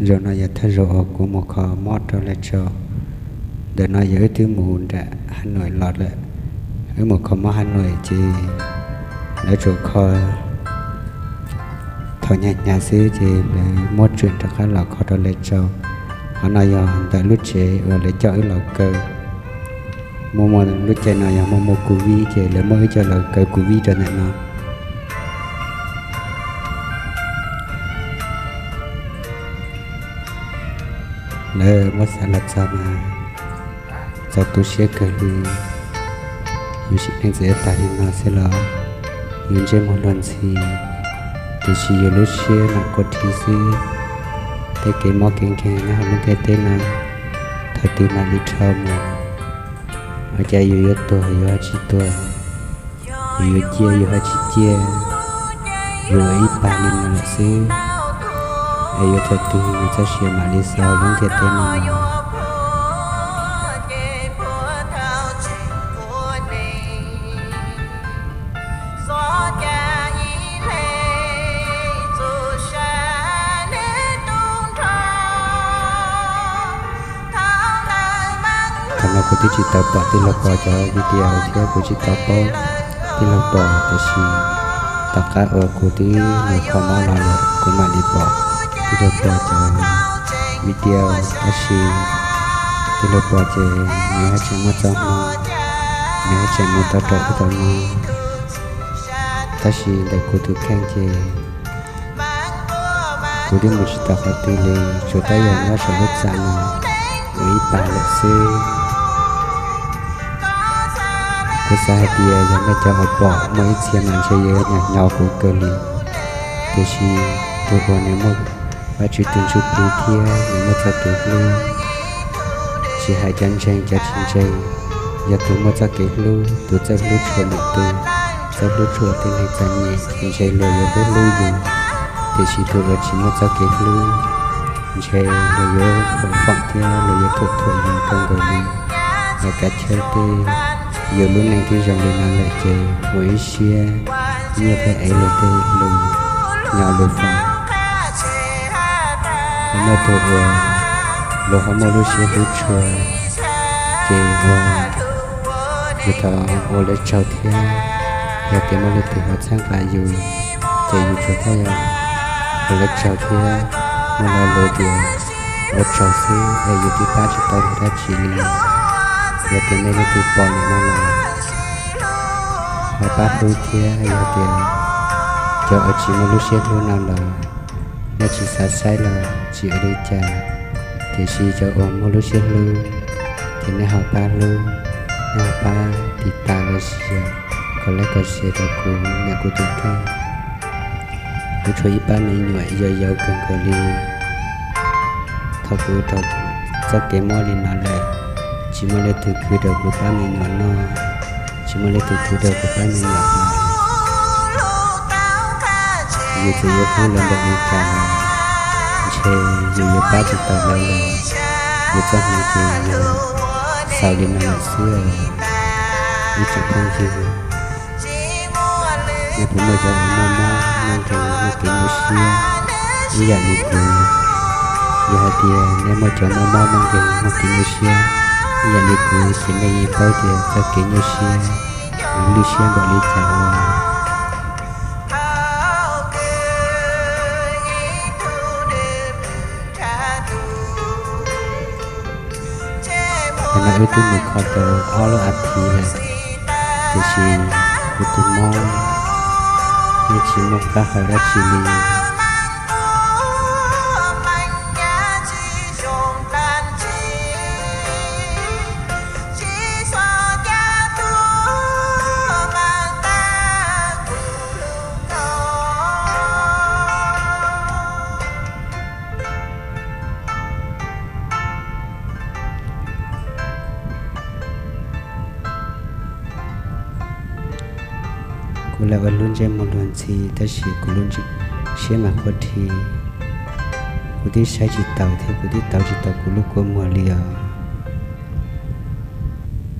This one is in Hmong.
Zaum no yog thawj zaug uas kuv mus kho mob rau Lais Tsau. Ntawm no yog wb twb mus nram Has Nois los lawm. Wb mus kho mob Has Nois ces lawv tsuas kho thaum hnyav hnyav xwb ces lawv muab tsuam rov qab los kho rau Lais Tsau. Qhov no yog ntawm lub tsev uas lawv coj wb los kaw. Muaj muaj lub caij no yog muaj muaj covid ces lawv muab wb coj los kaw covid rau ntawm no. Lawv muab xa los txog mas txaus tu siab kawg li. Yus sim neej txawm yuav tag li no xwb los yus ntsej muag luag ntxhi, tiam sis yus lub siab mam quaj rhi xwb. Tej kev mob kev nkeeg nyob hauv lub ntiaj teb no, thaum twg mam li dhau mus, ua cas yus yuav tuag yus ho tsis tuag, yus yuav ciaj yus ho tsis ciaj, yus ua ib pag li no lawm xwb, es yuav thaum twg yus txoj sia mam li xaus lub ntiaj teb no. Thaum no kuv twb tsis tau pom tij laug Pov cov video thiab kuv tsis tau paub tij laug Pov, tiam sis tom qab uas kuv twb mus kho mob los lawm kuv mam li pom tij laug Pov cov video. Tab sis tij laug Pov ces nws haj tseem muaj txoj hmoo, nws haj tseem mus tau rau ub tau no. Tab sis ntawm kuv tus kheej ces kuv twb mus tsis tau qhov twg li, tsuas tab yog nyob saum lub txaj no ua ib pag lawm xwb. Kuv xav hais tias yog nej cov uas pom muaj ib txhia mas ntshe yuav nyaum nyaum kuv kawg li, tiam sis tus uas nws muaj Vajtswv tus ntsuj plig thiab nws muaj txoj kev hlub, tsis hais cov ntseeg cov tsis ntseeg, yog tus muaj txoj kev hlub, tus txawj hlub tshua lwm tus, txawj hlub tshua tej neeg txom nyem ces ntshe luag yuav hlub hlub yus, tiam sis tus uas tsis muaj txoj kev hlub, ntshe luag yuav foom foom thiab luag yuav thuam thuam yus kawg nkaus li. Yog kav chawj tej, yus lub neej twb zoo li no lawm ces ua ib siab nyiaj thiab ev luag tej lus nyo lus foom. Ho muaj tus uas luag ho muaj lub siab hlub tshua, ces ua yus tau ua lawv tsaug thiab. Yog tias muaj leej twg ho txhawb nqa yus, ces yus tsuas tab yog ua lawv tsaug thiab muaj lo lus tias ua tsaug xwb es yus twb pab tsis tau luag dab tsi li. Yog tias nej leej twg pom lawm no los ho pab hlub thiab, yog tias cov uas tsis muaj lub siab hlub no los nej tsis xav saib los tsis ua li cas, tiam sis cov uas muaj lub siab hlub ces nej ho pab hlub, nej ho pab tiv tas los sis kom like kom share rau kuv niam kuv tus kheej. Kuv tshuav ib pab me nyuam yau yau kawg nkaus li. Thaum kuv raug txoj kev mob li no lawm, tsis muaj leej twg khwv rau kuv pab me nyuam noj, tsis muaj leej twg khwv rau kuv pab me nyuam haus. Yus txawm yuav hlub lawv npaum li cas los ntshe yus yuav pab tsis tau lawv li. Yus txoj hmoo ces yog xaus li no lawm xwb os ib tsoom phooj ywg. Nej puas muaj cov uas muaj mob muaj nkeeg muaj kev nyuaj siab ib yam li kuv? Yog hais tias nej muaj cov muaj mob muaj nkeeg muaj kev nyuaj siab ib yam li kuv ces nej yeej paub tias txoj kev nyuaj siab, lwj siab npaum li cas ua. Thaum no wb twb mus kho tau ob lub as thiv lawm, tiam sis kuv tus mob yeej tsis muaj qab hau dab tsi li. Kuv lam ua lub ntsej muag luag ntxhi tab sis kuv lub siab mas quaj rhi. Kuv twb saib tsis taus thiab kuv twb tau tsis tau kuv lub kua muag li os.